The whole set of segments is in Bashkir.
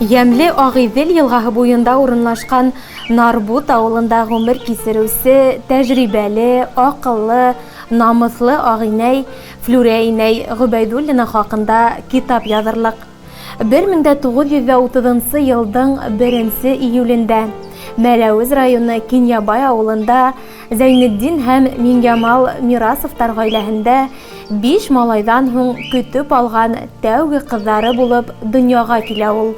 Йәмле Ағиҙел йылғаһы буйында урынлашҡан Нарбут ауылында ғүмер кисереүсе тәжрибәле, аҡыллы, намыҫлы ағинәй Флүрә инәй Ғөбәйҙуллина хаҡында китап яҙырлыҡ. 1930 йылдың 1 июлендә Мәләүез районы Кинйәбай ауылында Зәйнетдин һәм Миңйамал Мирасовтар ғаиләһендә биш малайҙан һуң көтөп алған тәүге ҡыҙҙары булып донъяға килә ул.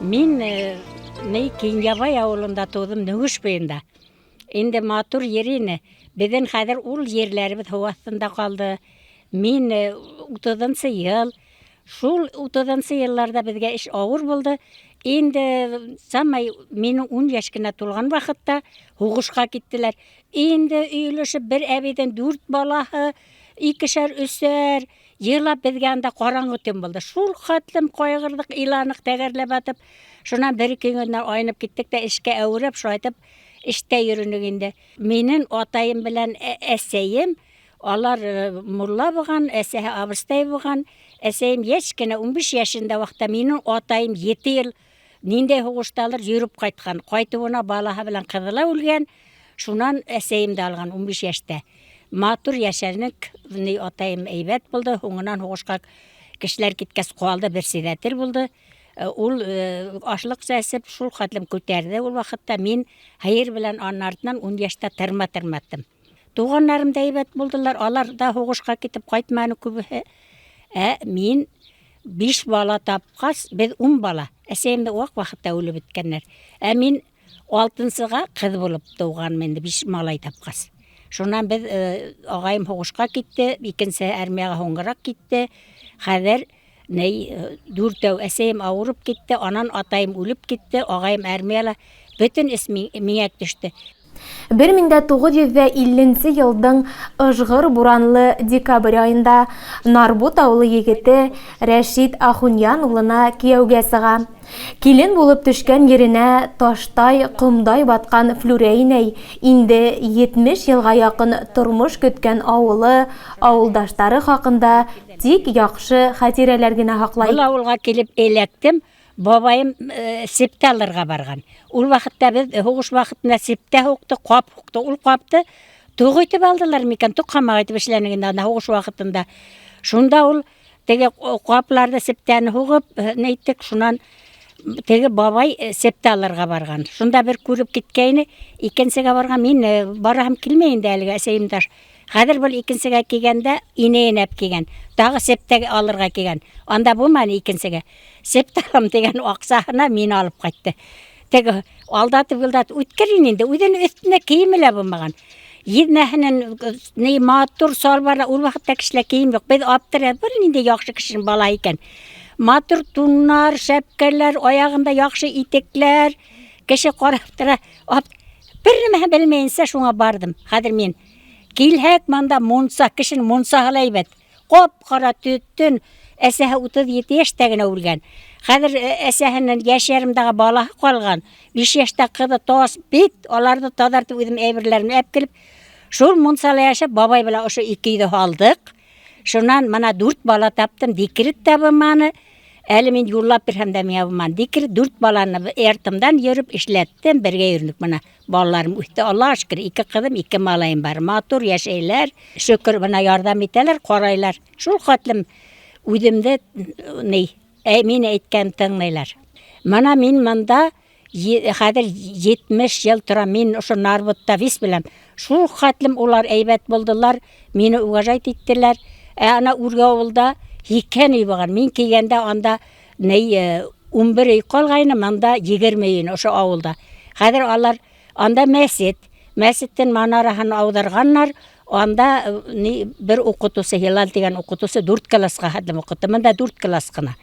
Мин ни Кинйәбай ауылында тыуҙым, Нөгөш буйында. Инде матур ер ине. Беҙҙең хәҙер ул ерләребеҙ һыу аҫтында ҡалды. Мин 30 йыл, шул 30 йылларҙа беҙгә эш ауыр булды. Инде самай минең 10 йәш кенә тулған ваҡытта һуғышҡа киттеләр. Инде өйөлөшөп бер әбейҙең дүрт балаһы, икешәр, өсәр, йылап беҙгә анда ҡараңғы төн булды. Шул хәтлем ҡайғырҙыҡ, иланыҡ тәгәрләп атып. Шунан бер ике көннән айнып киттек тә эшкә әүрәп, шулайтып эштә йөрөнөк инде. Минең атайым белән әсәйем, алар мулла булған, әсәһе абыстай булған. Әсәйем йәш кенә, 15 йәшендә ваҡытта минең атайым 7 йыл ниндәй һуғышталыр йөрөп ҡайтҡан. Ҡайтыуына балаһы белән ҡыҙы ла үлгән. Шунан әсәйем дә алған 15 йәштә. Матур йәшәнек, ни атайым әйбәт булды. Һуңынан һуғышҡа кешеләр киткәс ҡалды, бер сиҙәтел булды. Ул ашлыҡ сәсеп, шул хәтлем күтәрҙе ул ваҡытта. Мин һыйыр белән аның артынан 10 йәштә тырма тырматтым. Туғандарым да әйбәт булдылар, алар да һуғышҡа китеп ҡайтманы күбеһе. Ә мин 5 бала тапҡас, беҙ 10 бала. Әсәйем дә ваҡ ваҡытта үлеп бөткәндәр. Ә мин алтынсыға ҡыҙ булып тыуғанмын инде, 5 малай тапҡас. Шунан беҙ ағайым һуғышҡа китте, икенсе армияға һуңғыраҡ китте. Хәҙер ней дүртәү әсәйем ауырып китте, анан атайым үлеп китте, ағайым армияла, бөтөн эш миңә төштө. 1950 йылдың ыжғыр буранлы декабрь айында Нарбут ауылы егете Рәшит Ахуньян улына кейәүгә сыға. Килен булып төшкән еренә таштай, ҡомдай батҡан Флүрә инәй инде 70 йылға яҡын тормош көткән ауылы, ауылдаштары хаҡында тик яҡшы хәтирәләр генә һаҡлай. Был ауылға килеп эләктем. Бабайым септә алырға барған. Ул ваҡытта беҙ һуғыш ваҡытында септә һуҡты, ҡап һуҡты. Ул ҡапты туҡ итеп алдылар микән, туҡ һамаҡ итеп эшләнек инде анда һуғыш ваҡытында. Шунда ул теге ҡапларҙы септәне һуғып, нейттек, шунан теге бабай септә алырға барған. Шунда бер күреп киткәйне, икенсегә барған. Мин бараһым килмәй инде әлегә, әсәйем дә. Хәҙер был икенсегә килгәндә инәйен әп килгән. Тағы септә алырға килгән. Анда булманы икенсегә. Септә алам тигән аҡсаһына мине алып ҡайтты. Теге алдатып йылдатып үткәрен инде, үҙенең өҫтөнә кейеме лә булмаған. Еҙнәһенән ни матур салбар, ул ваҡытта кешелә кейем юҡ. Беҙ аптырап, был ниндәй яҡшы кешенең балаһы икән. Матур туннар, шәпкәләр, аяғында яҡшы итекләр. Кеше ҡарап тора. Бер нәмә белмәйенсә шуңа барҙым. Хәҙер мин килһәк мында мунса, кешенең мунсаһы ла әйбәт. Ҡап-ҡара төтөн, әсәһе 37 йәштә генә үлгән. Хәҙер әсәһенең йәш ярымдағы балаһы ҡалған. 5 йәштә ҡыҙы тас бит, аларҙы таҙартып үҙем әйберләрен әп килеп, шул мунсала йәшәп, бабай белән ошо ике өйҙө һалдыҡ. Шунан мына 4 бала таптым, декрет тә булманы. Әле мин юллап бирһәм дә миңә булманы. Декрет 4 баланы артымдан йөрөп эшләттем, бергә йөрөнөк мына. Балаларым үҫте, Аллаға шөкөр, 2 ҡыҙым, 2 малайым бар. Матур йәшәйләр, шөкөр, бына ярҙам итәләр, ҡарайлар. Шул хәтлем үҙемде, ни, мин әйткән тыңлайлар. Мына мин мында хәҙер 70 йыл торам, мин ошо Нарбутта вис беләм. Шул хәтлем улар әйбәт булдылар, мине уважать иттеләр. Ә ана Үргә ауылда һикһән өй булған. Мин килгәндә анда ни, 11 өй ҡалғайны, мында 20 өй ине ошо ауылда. Хәҙер алар анда мәсет, мәсеттең манараһын ауҙарғаннар. Анда ни, бер уҡытыусы, Хилал тигән уҡытыусы 4 классҡа хәтлем уҡытты. Мында 4 класс ҡына.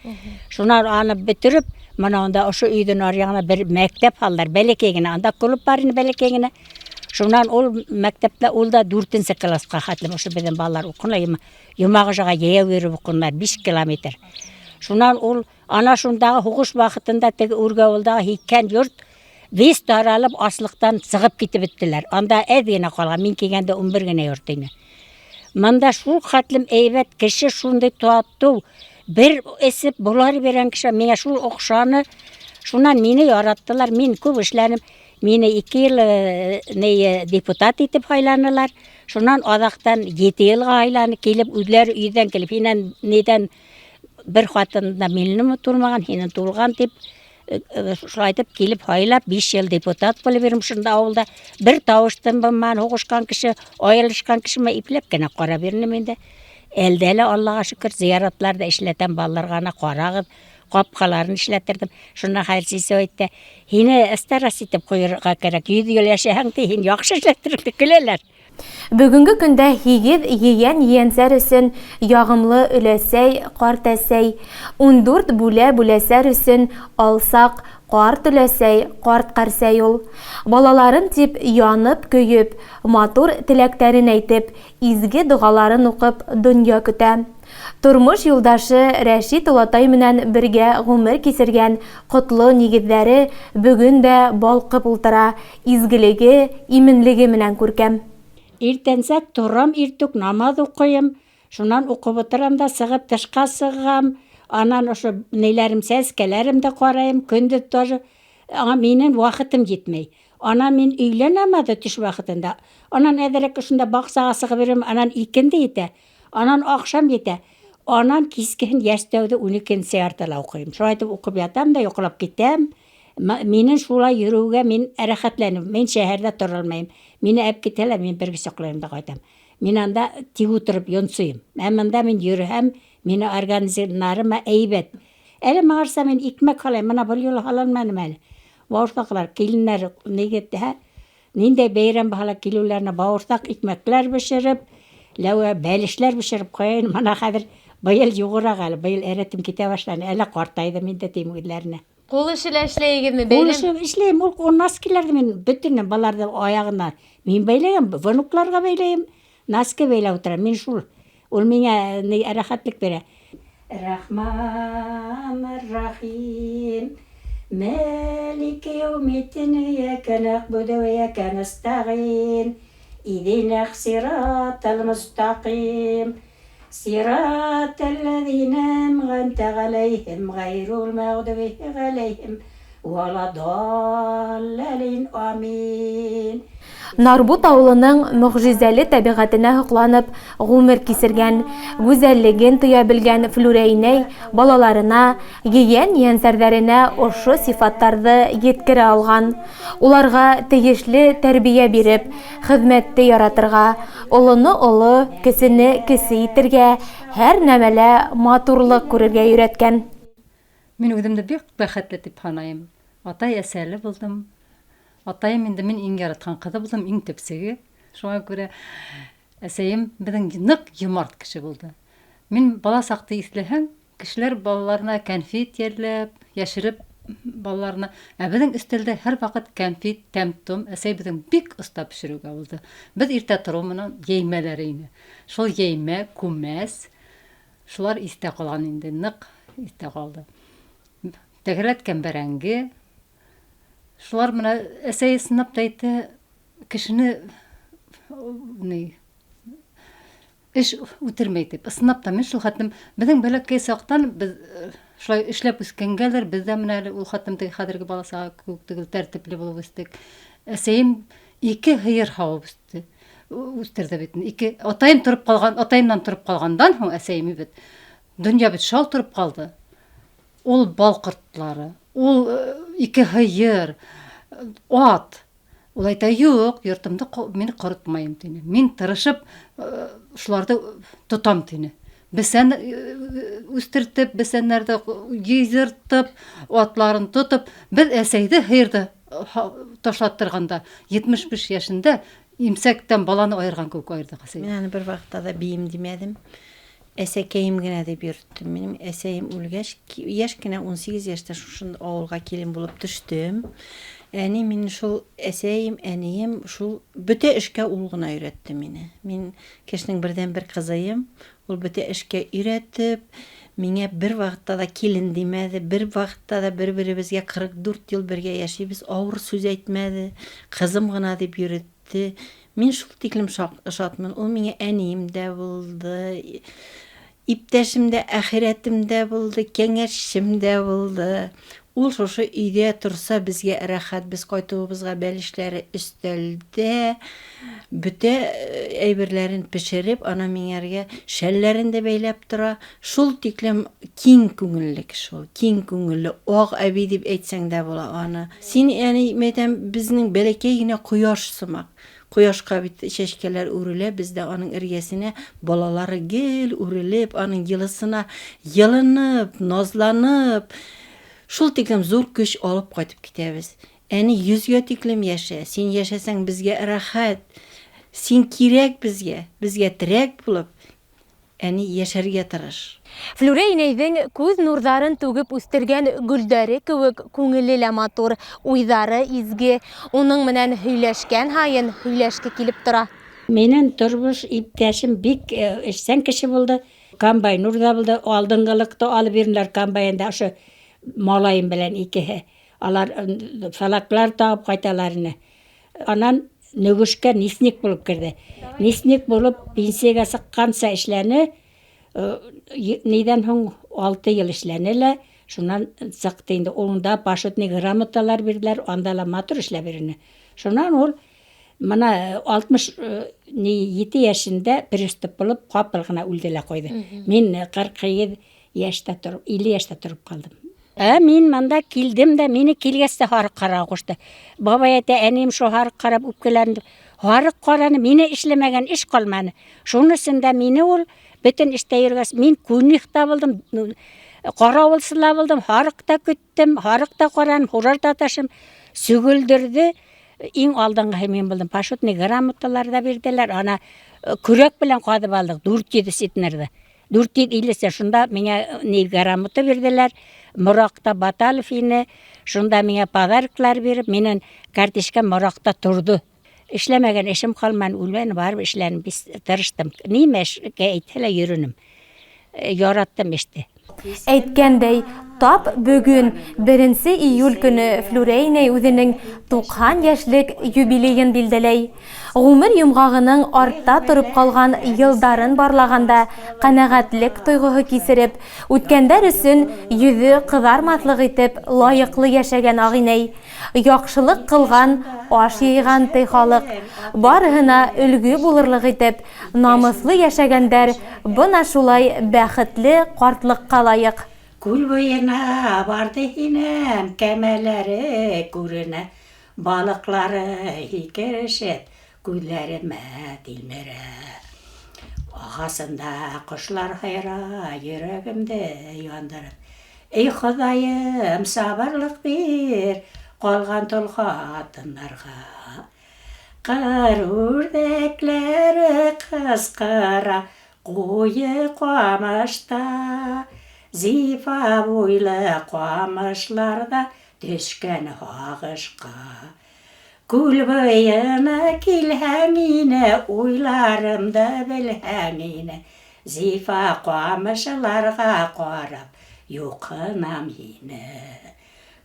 Шунан аны бөтөрөп, мына унда ошо өйҙөң ар яғына бер мәктәп һалдылар, бәләкәй генә. Анда клуб бар ине бәләкәй генә. Шунан ул мәктәптә ул да 4 классҡа хәтлем ошо беҙҙең балалар уҡыны. Йомағыжаға йәйәү йөрөп уҡынылар, 5 километр. Шунан ул ана шундағы һуғыш ваҡытында теге Үргә ауылдағы һикһән йорт вес таралып аслыҡтан сығып китеп бөттөләр. Анда әҙ генә ҡалған, мин килгәндә 11 генә йорт ине. Мында шул хәтлем әйбәт кеше, шундай татыу. Бер эсеп болар биргән кеше миңа шул охшаны. Шуннан мине яраттылар. Мин күп эшләнем. Мине 2 ел ни депутат итеп һайланылар. Шуннан аҙаҡтан 7 йылға һайланы, килеп үзләре өйҙән килеп, һинән нидән бер хатында минем тулмаған, һинең тулған дип шулай итеп килеп һайлап 5 йыл депутат булып йөрөм шунда ауылда. Бер тауыш тынмаған, һуғышҡан кеше, айырылышҡан кешемә ипләп кенә ҡарап йөрөнөм инде. Әлдә лә Аллаға шөкөр, зыяратларҙа эшләтәм балаларға, ана ҡарағыҙ, ҡапҡаларын эшләттерҙем. Шунан хәҙер сисеү әйтте, һине старост итеп ҡуйырға кәрәк, 100 йыл йәшәһәң ти, һин яҡшы эшләттерең тип көләләр. Бөгөнгө көндә 8 ейән ейәнсәр өсөн яғымлы өләсәй, ҡартәсәй, 14 бүлә бүләсәр өсөн алсаҡ, ҡарт өләсәй, ҡарт ҡәрсәй ул. Балаларым тип янып көйөп, матур теләктәрен әйтеп, изге доғаларын уҡып донъя көтә. Тормош юлдашы Рәшит олатай менән бергә ғүмер кисергән ҡотло нигеҙҙәре бөгөн дә балҡып ултыра, изгелеге, именлеге менән күркәм. Иртәнсәк торам, иртүк намаҙ уҡыйым, шунан уҡып ултырам да сығып тышҡа сығам, анан ошо ниләрем, сәскәләрем дә ҡарайым, көндөҙ тоже. Аңа минең ваҡытым етмәй. Анан мин өйлә намаҙы төш ваҡытында. Анан әҙерәк ошонда баҡсаға сығып йөрөм, анан икенде етә, анан аҡшам етә. Анан кискеһен йәштәүҙе ун икенсе яртыла уҡыйым. Шулай итеп уҡып ятам да йоҡлап китәм. Минең шулай йөрөүгә мин рәхәтләнәм. Мин шәһәрҙә тора алмайым. Мине әп китәләр, мин бер кис йоҡлайым да ҡайтам. Мин анда тик ултырып йонсойом. Ә бында мин йөрөһәм, мине организмдарыма әйбәт. Әле мағарса мин икмәк һалайым, бына был юлы һалалманым әле. Бауырсаҡлар, киленнәр нигә тиһә, ниндәй бәйрәм булһа ла килеүләренә бауырсаҡ икмәкләр бешереп, ләүә бәлешләр бешереп ҡуяйым. Бына хәҙер быйыл юғыраҡ әле, быйыл әрәтем китә башланы. Әллә ҡартайҙым инде тим үҙләренә. Ҡул эше лә эшләйегеҙме, Ҡул бәйләм? эше эшләйем, ул носкиларҙы мин бөтөнләй баларҙы аяғына мин бәйләгән, внукларға бәйләйем, носки бәйләп ултырам. Мин шул, ул миңә ни рәхәтлек бирә. Рахман Рахим, Малики яумиддин, ияка нәғбуду ва ияка нәстәғин, иһдинәс сиратал мустақим, сиратал ләзина әнғамта ғәләйһим, ғәйрул мәғдуби ғәләйһим, валаддаллин, амин. Нарбут ауылының мөғжизәле тәбиғәтенә һоҡланып ғүмер кисергән, гүзәллеген тоя белгән Флүрә инәй балаларына, ейән-ейәнсәрҙәренә ошо сифаттарҙы еткерә алған. Уларға тейешле тәрбиә биреп, хеҙмәтте яратырға, олоно оло, кесене кесе итергә, һәр нәмәлә матурлыҡ күрергә өйрәткән. Мин үҙемде бик бәхетле тип һанайым. Атай-әсәле булдым. Атайым инде мин иң яратҡан ҡыҙы булдым, иң төпсөгө. Шуңа күрә әсәйем беҙҙең ныҡ йомарт кеше булды. Мин бала саҡты иҫләһәм, кешеләр балаларына кәнфит йәлләп, йәшереп балаларына. Ә беҙҙең өҫтәлдә һәр ваҡыт кәнфит, тәм-том. Әсәй беҙҙең бик оҫта бешереүгә булды. Беҙ иртә тороу менән йәймәләр ине. Шул йәймә, күмәс, шулар иҫтә ҡалған инде, ныҡ иҫтә ҡалды. Тәгәрәткән бәрәңге. Шулар менә әсәй ысынлап та әйтә, кешене ни эш үтермәй тип. Ысынлап та мин шул хәтлем беҙҙең бәләкәй саҡтан беҙ шулай эшләп үҫкәнгәлер, беҙ ҙә менә әле ул хәтлем теге хәҙерге бала саға кеүек түгел, тәртипле булып үҫтек. Әсәйем 2 һыйыр һауып үҫте. Үҫтерҙе бит. 2 атайым тороп ҡалған, атайымдан тороп ҡалғандан һуң әсәйем бит. Донъя бит шау тороп ҡалды. Ул бал ҡортлары, ул 2 һыйыр, ат. Ул әйтә, юҡ, йортомдо мин ҡоротмайым тине. Мин тырышып шуларҙы тотам тине. Бесән үҫтертеп, бесәннәрҙе йыйҙыртып, атларын тотоп, беҙ әсәйҙе һыйырҙы ташлаттырғанда 75 йәшендә имсәктән баланы айырған кеүек айырҙыҡ әсәйҙе. Мин аны бер ваҡытта ла бейем тимәнем. Әсәкәйем генә тип йөрөттөм. Минең әсәйем үлгәс, йәш кенә 18 йәштә шушында ауылға килен булып төштөм. Әни мине шул әсәйем, әнием шул бөтә эшкә ул ғына өйрәтте мине. Мин кешенең берҙән-бер ҡыҙыйым. Ул бөтә эшкә өйрәтеп, миңә бер ваҡытта ла килен тимәҙе, бер ваҡытта ла бер-беребеҙгә 44 йыл бергә йәшибеҙ, ауыр сүҙ әйтмәҙе, ҡыҙым ғына тип йөрөттө. Мин шул тиклем шатмын. Ул миңә әнием дә булды, Иптәшем дә, әхирәтем дә булды, кәңәшчем дә булды. Ул шушы өйдә торса безгә рәхәт, без кайтуыбызга бәлешләре өстәлдә, бөтә әйберләрен пешереп, ана миңәргә шәлләрен дә бәйләп тора. Шул тиклем киң күңелле кеше ул, киң күңелле, ак әби дип әйтсәң дә була аны. Син, әни, мәйтәм, безнең бәләкәй генә кояш сымак. Кояшка бит чәчкәләр үрелә, без дә аның эргәсенә балалары гел үрелеп, аның елысына елынып, назланып, шул тиклем зур көч алып кайтып китәбез. Әни, йөзгә тиклем яшә, син яшәсәң безгә рәхәт, син кирәк безгә, безгә терәк булып, әни, яшәргә тырыш. Флүрә инәйҙең күҙ нурҙарын түгеп үҫтергән гөлдәре кеүек күңеле лә матур, уйҙары изге. Уның менән һөйләшкән һайын һөйләшке килеп тора. Минең тормош иптәшем бик эшсән кеше булды. Комбайнур да булды, алдынгылыҡты алып йөрөнөләр комбайнда ошо малайым белән икеһе. Алар флаглар тағып ҡайталар ине. Анан Нөгөшкә лесник булып керҙе. Лесник булып пенсиягә сыҡҡанса эшләне. Ниҙән һуң 6 йыл эшләне лә, шунан сыҡты инде. Унда почетный грамоталар бирҙеләр, анда ла матур эшләп йөрөнө. Шунан ул мына 67 йәшендә приступ булып ҡапыл ғына үлде лә ҡуйҙы. Мин 48 йәштә тороп, 50 йәштә тороп ҡалдым. Мин мында килдем дә, мине килгәс тә һарыҡ ҡарарға ҡушты. Бабай әйтә, әнейем шул һарыҡ ҡарап үпкәләнде. Һарыҡ ҡараны, мине эшләмәгән эш ҡалманы. Шуның өсөн дә мине ул бөтөн эштә йөргәс, мин куних та булдым, ҡарауылсы ла булдым, һарыҡ та көттөм, һарыҡ та ҡараным, хурал та ташым, сөгөлдөрҙө. Иң алдынғыһы мин булдым. Почетный грамоталар ҙа бирҙеләр. Ана көрәк белән ҡаҙып алдыҡ, 400 центнерҙы. 450 шунда миңә ни грамота бирҙеләр. Мораҡта Баталов ине, шунда миңә подароклар биреп, минең картишкам Мораҡта торҙо. Эшләмәгән эшем ҡалманы, үлмәне, барып эшләнем, тырыштым. Нимә эшкә әйтһә лә йөрөнөм. Яраттым эште. Әйткәндәй, тап бөгөн 1 июль көнө Флүрә инәй үҙенең 90 йәшлек юбилейын билдәләй. Ғүмер йомғағының артта тороп ҡалған йылдарын барлағанда ҡәнәғәтлек тойғоһо кисереп, үткәндәр өсөн йөҙө ҡыҙармаҫлыҡ итеп лайыҡлы йәшәгән ағинәй. Яҡшылыҡ ҡылған, аш йыйған ти халыҡ. Барыһына өлгө булырлыҡ итеп, намыҫлы йәшәгәндәр бына шулай бәхетле ҡартлыҡҡа лайыҡ. Күл буйына барҙы һинәм, кәмәләре күренә, балыҡлары һикерешеп, күҙҙәремә тилмерә. Ағасында ҡошлар һайрай, йөрәгемде яндырып. Эй, Хоҙайым, сабырлыҡ бир ҡалған тол ҡатындарға. Ҡыр үрҙәкләре ҡысҡыра ҡуйы ҡамышта, зифа буйлы ҡамышларҙа төшкән һағышҡа. Күл буйына килһәң ине, уйларымды белһәң ине, зифа ҡамышларға ҡарап юҡынам һине.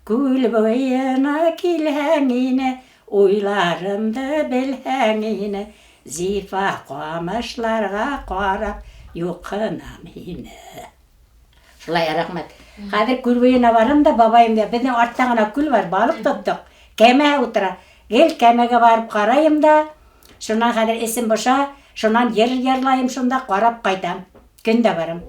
Күл буйына килһәң ине, уйларымды белһәң ине, зифа ҡамышларға ҡарап юҡынам һине. Шулай, рәхмәт. Хәҙер күл буйына барам да, бабайым да, беҙҙең артта ғына күл бар, балыҡ тоттоҡ, кәмә ултыра. Гел кәмәгә барып ҡарайым да, шунан хәҙер эсем боша, шунан йыр йырлайым, шунда ҡарап ҡайтам. Көн дә барам.